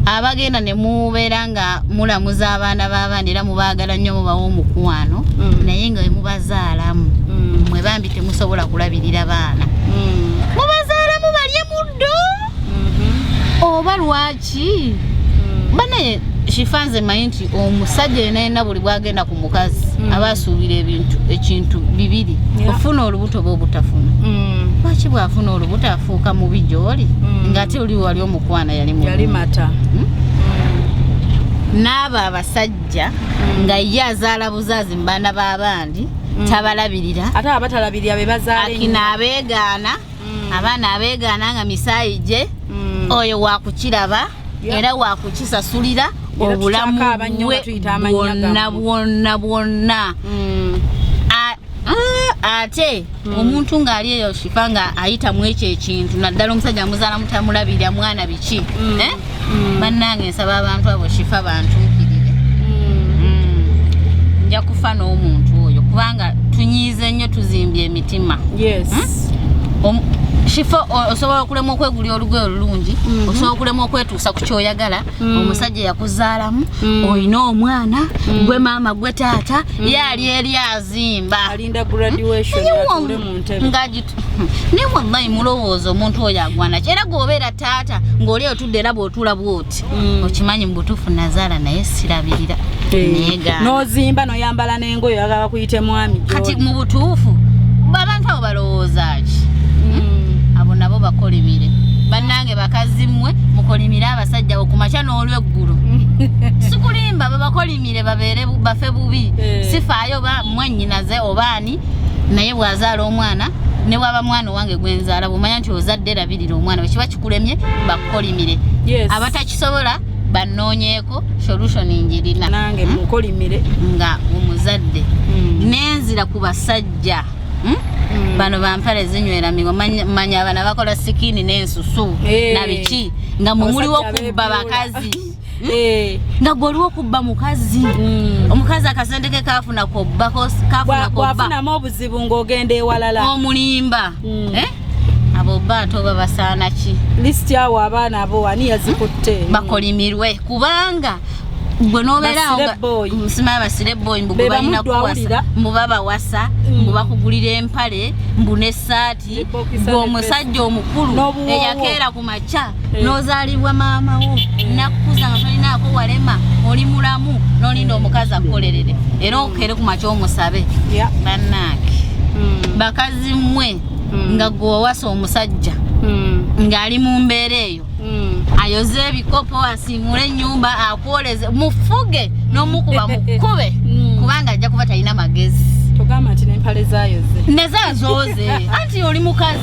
Abagenda ne mubeera nga mulamuza abaana b'abaana, era mubaagala nnyo, mubawa omukwano, naye nga wemubazaalamu, mwe bambi temusobola kulabirira baana. Mubazaalamu balye muddo oba lwaki? Banaye Shifa, nze manyi nti omusajja yenna yenna buli bwagenda ku mukazi aba asuubira ebintu ekintu bibiri: ofuna olubuto oba obutafuna. Lwaki bw'afuna olubuto afuuka mubi gy'oli, ng'ate oli wali omukwana yali Yali mulungi? mata. N'abo abasajja nga ye azaala buzaazi mu baana b'abandi, tabalabirira. Ate abatalabirira be bazaala ennyo. Akina abeegaana, abaana abeegaana nga misaayi gye, oyo wakukiraba era wakukisasulira Era obulamu tukyakaaba nnyo bwe nga tuyita amannya bwonna gammwe. bwonna bwonna. Ate omuntu ng'ali eyo Shifa nga ayita mu ekyo ekintu, naddala omusajja amuzaala mutamulabirira mwana biki, eh? Bannange, nsaba abantu abo Shifa bantuukirire. Nja kufa n'omuntu oyo kubanga tunyiize nnyo, tuzimbye emitima. Shifa osobola okulema okwegulira olugoye olulungi, osobola okulema okwetuusa ku kyoyagala. Omusajja yakuzaalamu, olina omwana, gwe maama gwe taata, ye ali eri azimba. Alinda graduation Naye atuule mu ntebe. Naye wallahi mulowooza omuntu oyo agwana ki? Era gweobeera taata ng'oli otudde era bw'otuula bw'oti, okimanyi mu butuufu nazaala naye sirabirira, neegaana. N'ozimba n'oyambala n'engoye oyagala bakuyite mwami Kati gy'oli. mu butuufu abantu abo balowooza ki? Abo nabo bakolimire. Bannange bakazi mmwe mukolimire abasajja abo ku makya n'olweggulo. Sikulimba, babakolimire babeere bafe bubi. Sifaayo oba mwannyinaze oba ani, naye bw'azaala omwana ne bw'aba mwana owange gwenzaala, bw'omanya nti ozadde labirira omwana, bwe kiba kikulemye bakukolimire. Abatakisobola bannoonyeeko solution njirina. Nange mukolimire. Nga omuzadde nenzira ku basajja. Bano bampale zinywera migo, manya abana bakola skin n'ensusu na biki, nga mwe muliwo Abasajja kubba abeebyula. bakazi. Nga gwe oliwo kubba mukazi. Omukazi akasente ke kafuna kobba, kafuna kobba. Bw'afunamu obuzibu ng'ogenda ewalala. Omulimba. Abo bba ate oba basaana ki? Lisiti awo abaana abo ani yazikutte? Bakolimirwe kubanga gwe n'obeera awo Basire nga boy. Simanyi basire boy, mbu Be gwe balina bamuddu kuwasa, awulira. mbu babawasa, mbu bakugulira empale, mbu n'essaati, Ne bokisa gwe ne omusajja omukulu N'obuwoowo. eyakeera ku makya n'ozaalibwa maama wo nakkuza nga tolinaako walema, oli mulamu, n'olinda omukazi akukolerere era okeere ku makya omusabe. Bannange bakazi mmwe, nga gwe wawasa omusajja ng'ali mu mbeera eyo, ayoze ebikopo, asiimule ennyumba, akwoleze, mufuge n'omukuba mukube, kubanga ajja kuba talina magezi. Togamba nti n'empale zaayoze. Nazo azooze, anti oli mukazi.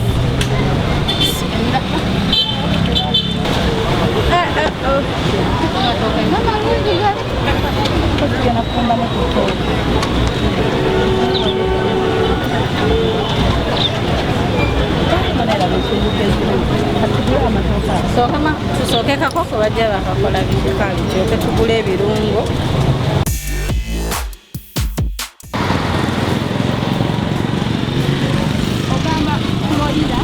Tugenda kufumba ne ku ttooke. Tusooke kakoko bajja bakakola bikali, tulyoke tugule ebirungo. Ogamba Florida.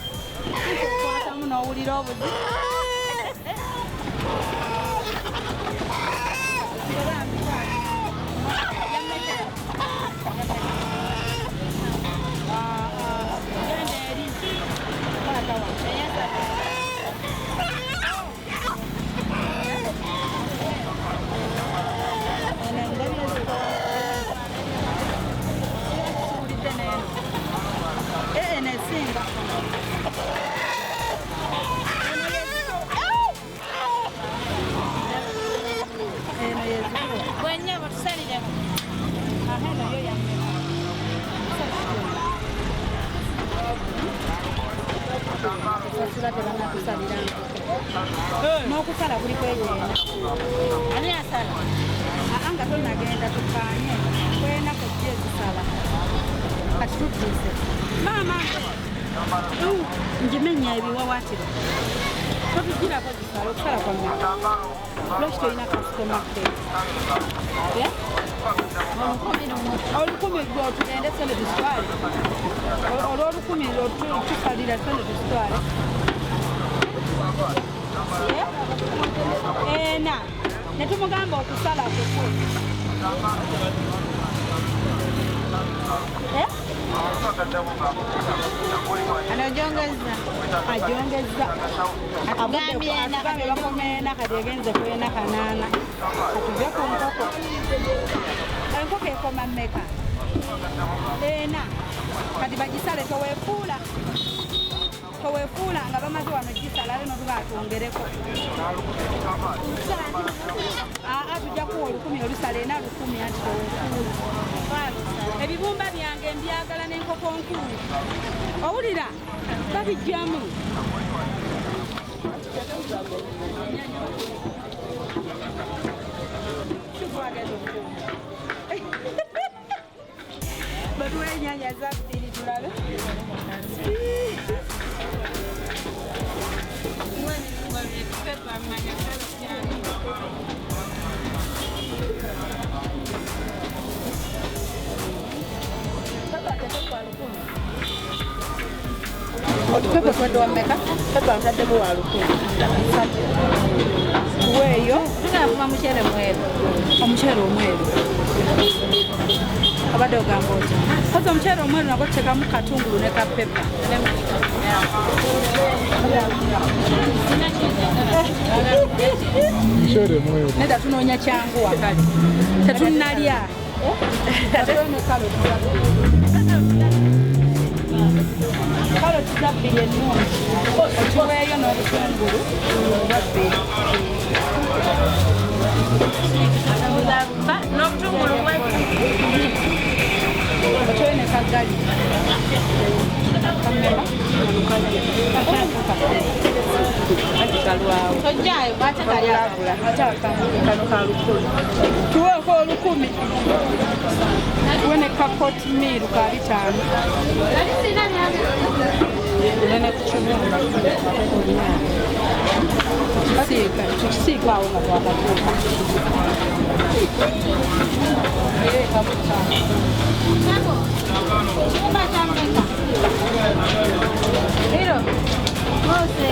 Okwatamu n'owulira obuzibu. Eno esinga. Eno yezikuwa. Gwennyabo tusalireko. Aha, eno yo yammeka? Tusasula tebannatusalira nkoko. N'okusala kuliko ekyenda. Ani asala? Aa, nga tonnagenda tukkaanye kwena kojja ezisala. Kati tutuuse. Maama, ngimenya ebiwawaatiro. Totugirako zisala, okusala kwa mmeka? Lwaki tolina customer care? Eh? Olukumi gwe otugende sente tuzitwale. Olw'olukumi tusalira sente tuzitwale. Eh? Ena ne tumugamba okusala kukwe. Eh? Anojongeza. Ajongeza. Atugambye ena. Atugambye bakoma ena, kati egenze ku ena kanaana. Katuve ku nkoko. Enkoko ekoma mmeka? Ena. Kati bagisale toweefuula. Toweefuula nga bamaze wano gisala ate n'otuba atwongereko. Aa, tujja kuwa olukumi olusala ena lukumi anti toweefuula. Ebibumba byange mbyagala n'enkoko nkulu. Owulira? Babijjamu. Batuwa ennyanya za bbiri tulabe. Otupepe kwenda wameka? Pepe ntaddemu wa 1000. Tuweeyo. Tugamba muchere mweru. Omuceere omweru. Abadde ogamba otya? Kozi omuceere omweru nagwo tuteekamu katungulu ne kapepa. Muchere mweru. Nedda tunoonya kyangu wakali. Tetunnalya. Ate ne kaloti. Kaloti za bbiri ennungi. Otuweeyo n'obutungulu bwa bbiri. N'obutungulu bwa otuwe ne kagali. Kamera. Tojjayo ate kali Ate kano ka 1000. Tuweeko 1000. Tuwe ne ka pot meal ka 5. Nene ku kibumba. Tukisiika awo nga twakatuuka. Kibumba kya mmeka? Hiro. Mose.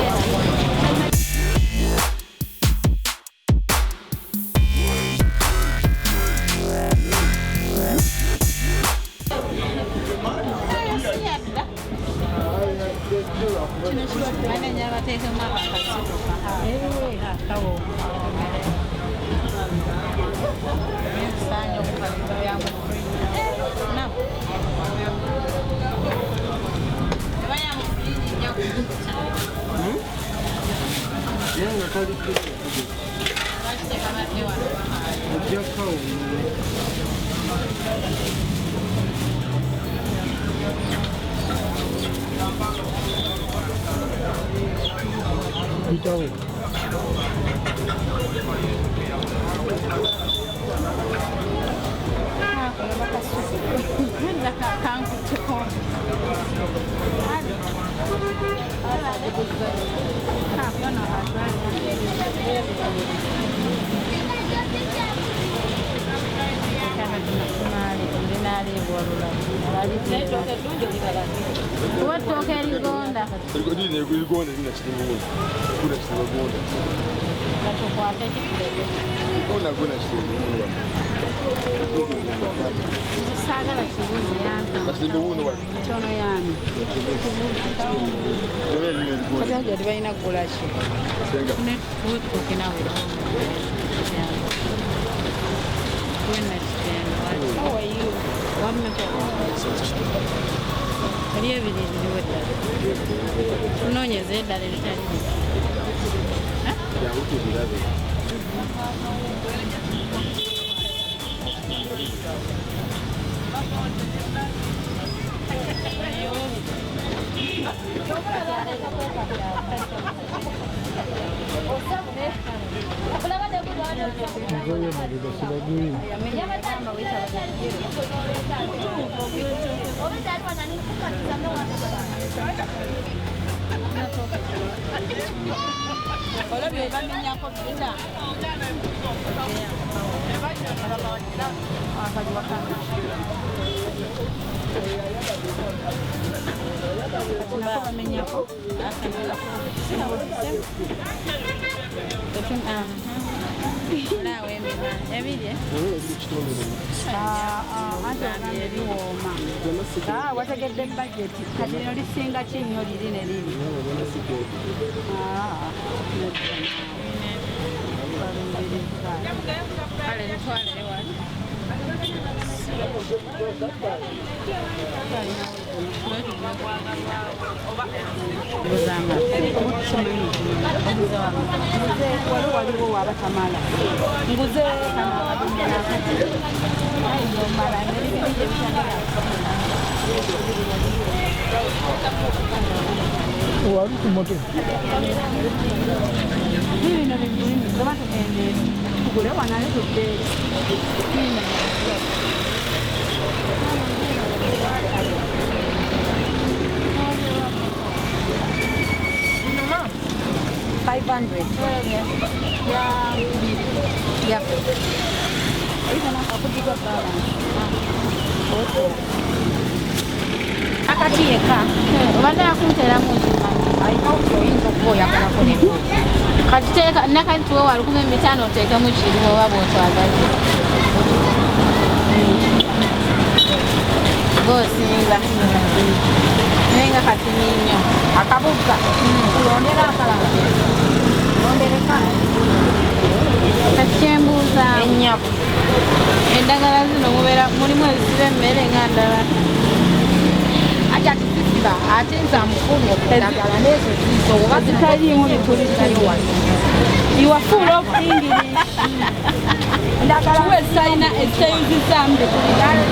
Wategedde bajeti kati lino lisinga ki nnyo liri ne liri. Waliwo wabatamala nguze Wali ku motoka. Bino bigulimi oba tugende tugule wanayo tudde. Bino 500. Yeah. Akati yekka obadde akunteeramu nkimanyi alina oyinza okuba oyagalako n'emmere. Kati teeka nakati tuwe wa 1500 oteekemu kiri oba bw'otwagaze. G'osinga naye nga katini nnyo. Akabugga kulondera akalala londereka. Kati kyembuuza Ennyabo. Endagala zino mubeera mulimu ezisiba emmere nga ndala. Aja tizisiba ate nze amukulu okudagala n'ezo zizo oba Zitaliimu bitulituli. You are full of English. Tuwe ezitayina ezitayuzizaamu bitulituli.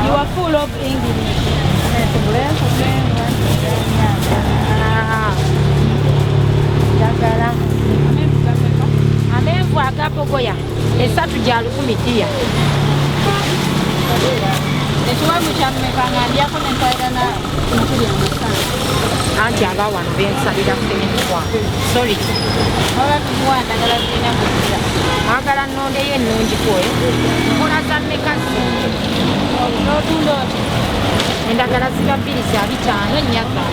You are full of English. Njagala amenvu agabogoya esatu gya 1000 diya. Ekiwagu kya mmeka nga ndyako ne ntwalira na mukuli amasanga. Anti aba wano bensalira ffene. Sorry. Oba tukuwa ndagala zirina kuzira. Mwagala nnondeyo ennungi kwe. Nkola za mmeka nnungi. N'otunda otya? Endagala ziba 2 za 5 nnya za.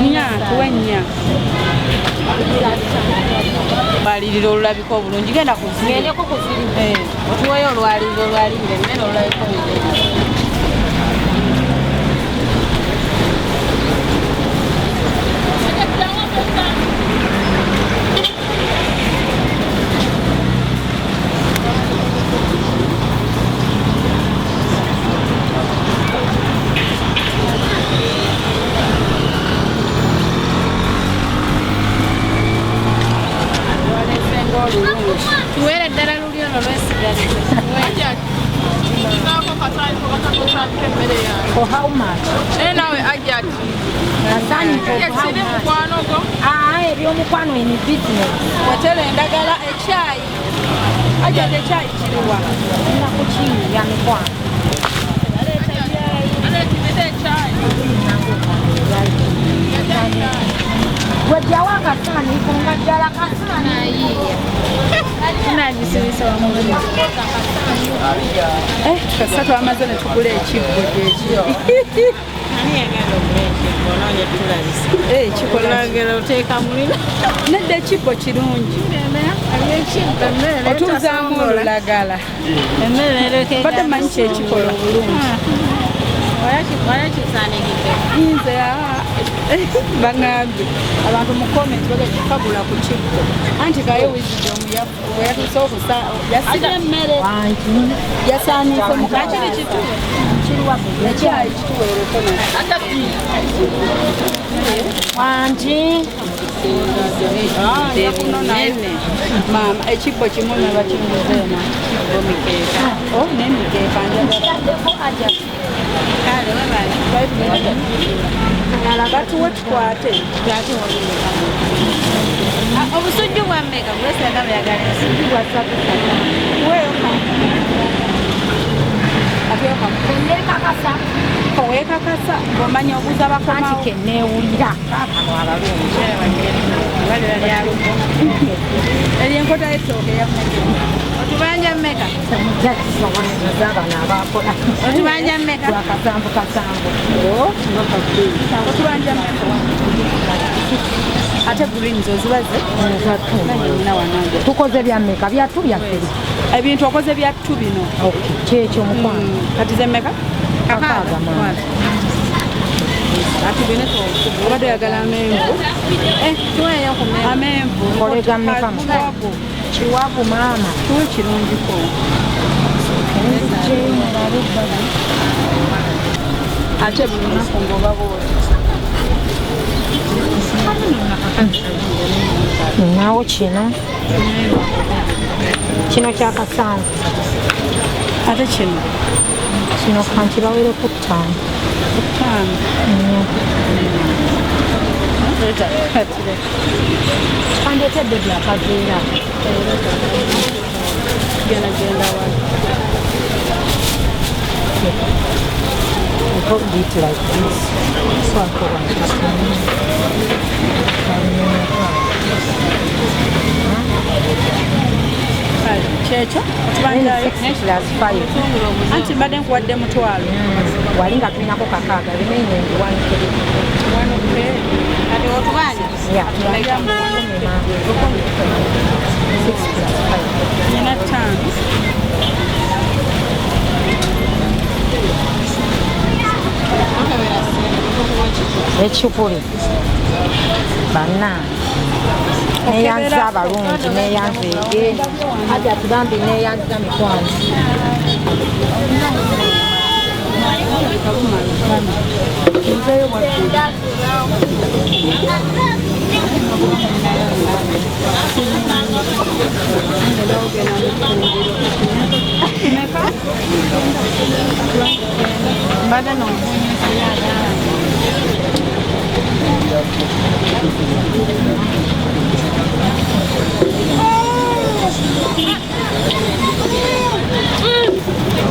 Nnya tuwe nnya. Olwaliriro olulabika obulungi genda ku ziri. Ngendeko ku ziri. Otuweeyo olwaliriro olwalirira emmere olulabika obulungi. Tuwere ddala luli olwo lwesigalize. For how much? Nawe Ajat. Asani for how much? Ah, ebyomukwano in business. Watera endagala ekyayi. Ajat ekyayi kiriwa? Nakukiyiya mikwano. Wajjawo akasaaniko nga ddala kasaani. Kasa twamaze ne tugula ekibbo gyekyo. Olagala oteeka mulina. Nedda ekibbo kirungi. Otuuzaamu olulagala. Mbadde mmanyi kyekikola obulungi. Walakisaanigidde. Nze bangambye abantu mu comment bagenda kukagula ku kibbo. Anti kaye wisdom yatuuse okusa yasibye emmere. Yasaaniise mu Kakiri kituwe. Ekyayi kituweereko nakyo. Wangi. Maama ekibbo kimu ne bakinguza eno. Oh, n'emikeeka njagala. Kale webale. Batuwe tukwate. Obusujju bwa mmeka? Grace yagamba yagala obusujju bwa 3. Weeyo Neekakasa. Weekakasa ng'omanya obuuza bakomawo. Anti ke neewulira kaakano abalungi. Eryo enkota y'ettooke eyammeka? Otubanja mmeka? Temujja kisobola bano abakola. Otubanja mmeka? Lwa kasanvu kasanvu. Otubanja mmeka? Ate greens ozibaze? Nange nina wanange. Tukoze bya mmeka? Byattu byaffe. Ebintu okoze byattu bino. Kyekyo mukwano. Kati ze mmeka? 6 maama. Ati bine obadde oyagala amenvu. Tuweeyo ku menvu. Amenvu. Kolega mmeka mukwano? Kiwagu maama. Tuwe kirungiko. Ate buli lunaku ng'oba bw'oti. Nnawo kino. Kino kya kasanvu. Ate kino? Kino kankibawereko 5. Kandeetedde byakaveera. Genda genda wali. I hold it like this. So I go like this. Kyekyo otubanjayo 6 plus 5. Anti mbadde nkuwadde mutwalo. Wali nga tulinako kakaaga, remaining 1K. 1K. Kati otubanja? Yeah. 6 plus 5. Nina 5. Ekikuli banna neyanza abalungi neyanza ege ati atubambi neyanza mikwano.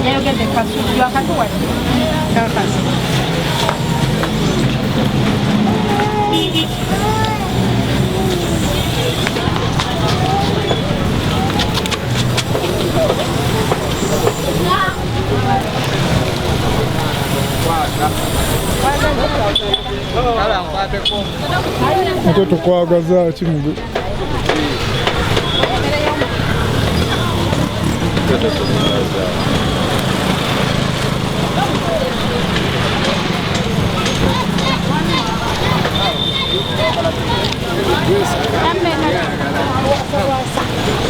Yayogedde kasujju akatuwadde kakasi. Ate tukwagaza ki mu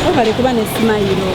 Obale kuba ne simayiro.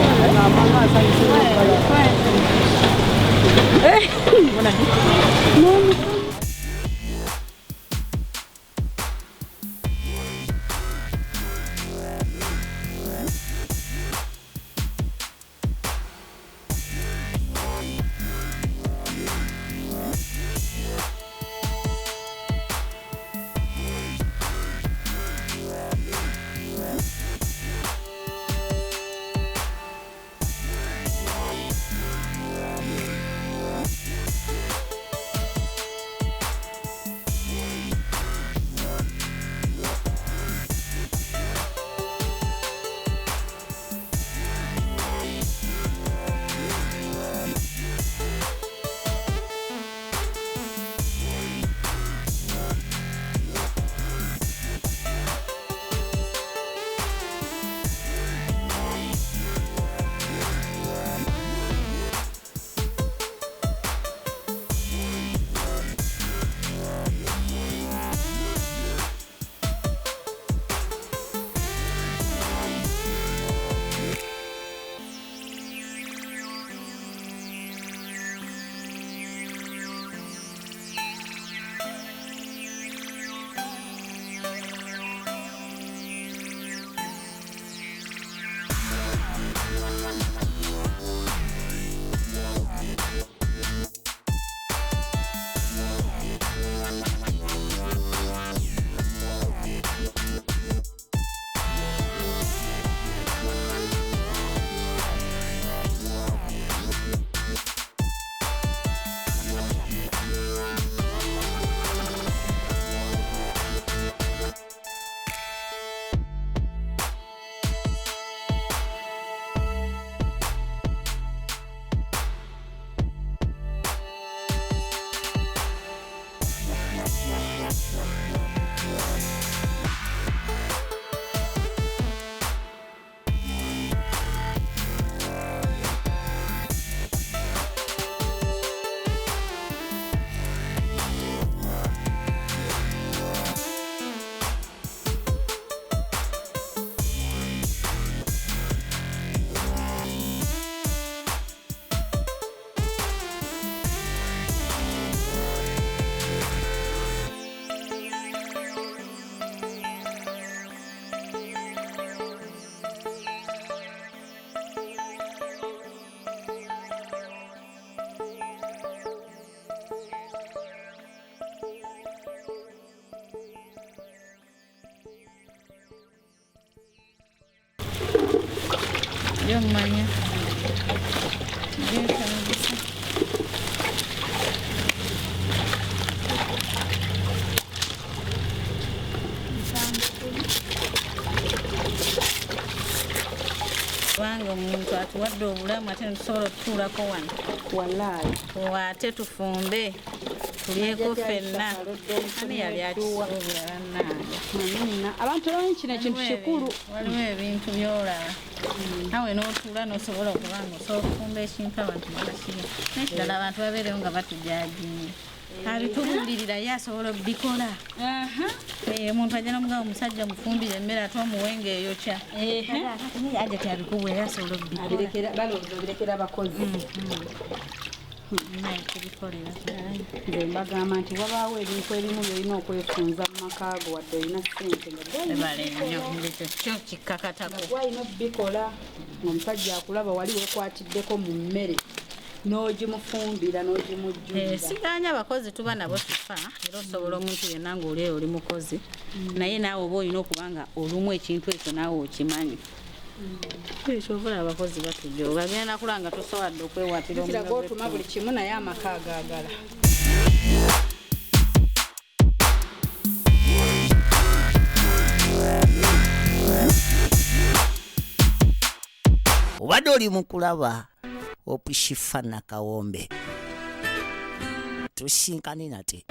Gyomanya gyetagisa. Kubanga omuntu atuwadde obulamu ate netusobola okutuulako wano. Wallaahi. Ate tufumbe tulyeko ffenna. Ani yali akisuubira bannange? Amiina. Abantu bamanyi kino ekintu kikulu. Waliwo ebintu byolaba nawe n'otuula n'osobola okuba nga osobola okufumba ekintu abantu nebakirya. N'ekirala abantu babeerewo nga batujajinga, abitubuulirira ye asobola obikola. Omuntu ajja nomugamba omusajja mufumbire emmere ate omuwenga eyokya, aja tyabikubwa era asobola obikola. Balowooza obirekera abakozi. Naye tubikolera. Nze mbagamba nti wabaawo ebintu ebimu byolina okwefunza mu maka go wadde olina ssente nga Ebale nnyo, ekyo kyo kikkakatako. Gwalina obikola ng'omusajja akulaba wali weekwatiddeko mu mmere n'ogimufumbira n'ogimujjulira. Siganya abakozi tuba nabo tufa, era osobola omuntu yenna ng'oli eyo oli mukozi, naye naawe oba olina okuba nga olumu ekintu ekyo naawe okimanyi. Ekyovula abakozi batujja obagenda kulaba nga tosowadde okwewatira. Jjukira gw'otuma buli kimu naye amaka agaagala. Obadde oli mu kulaba Hope Shifa Nakawombe. Tusinkane nate.